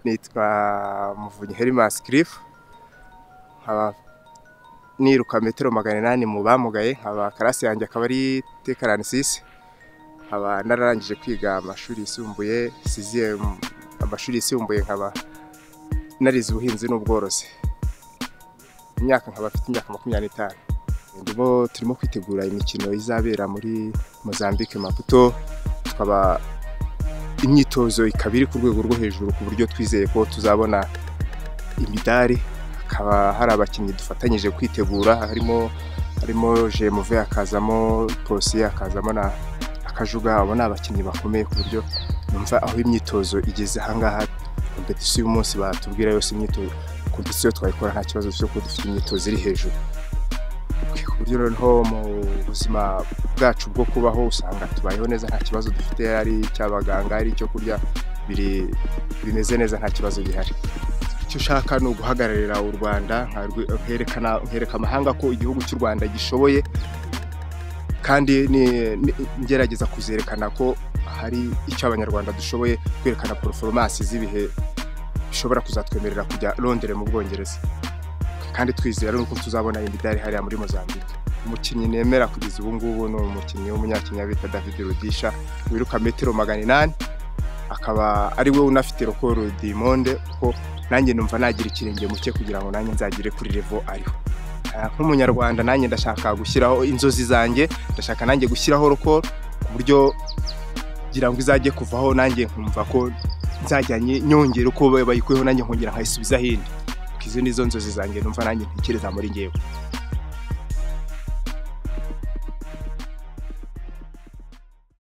Nitwa Muvunyi Hermas Cliff, nkaba niruka metero 800 mu bamugaye, nkaba classe yanjye akaba ari T46, nkaba nararangije kwiga amashuri yisumbuye sixième, amashuri yisumbuye nkaba narize ubuhinzi n'ubworozi. Imyaka nkaba mfite imyaka 25. Ndimo turimo kwitegura imikino izabera muri Mozambique Maputo, tukaba imyitozo ikaba iri ku rwego rwo hejuru ku buryo twizeye ko tuzabona imidari. Hakaba hari abakinnyi dufatanyije kwitegura, harimo Jemuve, hakazamo Posiye, hakazamo na Kajuga. Abo ni abakinnyi bakomeye ku buryo numva aho imyitozo igeze ahangaha, compétition y'umunsi batubwira yose imyitozo compétition twayikora nta kibazo cyo kuba dufite imyitozo iri hejuru. Ku buryo noneho mu buzima bwacu bwo kubaho usanga tubayeho neza, nta kibazo dufite, ari icy'abaganga, ari icyo kurya, biri bimeze neza, nta kibazo gihari. Icyo ushaka ni uguhagararira u Rwanda, nkereka amahanga ko igihugu cy'u Rwanda gishoboye, kandi ngerageza kuzerekana ko hari icyo Abanyarwanda dushoboye, kwerekana performance z'ibihe bishobora kuzatwemerera kujya Londres mu Bwongereza, kandi twizera nuko tuzabona imidari hariya muri Mozambique. Umukinnyi nemera kugeza ubu ngubu ni umukinnyi w'umunyakenya bita David Rudisha, wiruka metero 800, akaba ari we unafite record du monde, kuko nanjye numva nagira ikirenge mu cye kugira ngo nanjye nzagere kuri level ariho. Nk'umunyarwanda nanjye ndashaka gushyiraho inzozi zanjye, ndashaka nanjye gushyiraho record ku buryo kugira ngo izajye kuvaho nanjye nkumva ko nzajya nyongera uko bayikuyeho, nanjye nkongera nkayisubizaho indi. Izo nizo nzozi zanjye numva nanjye ntekereza muri njyewe.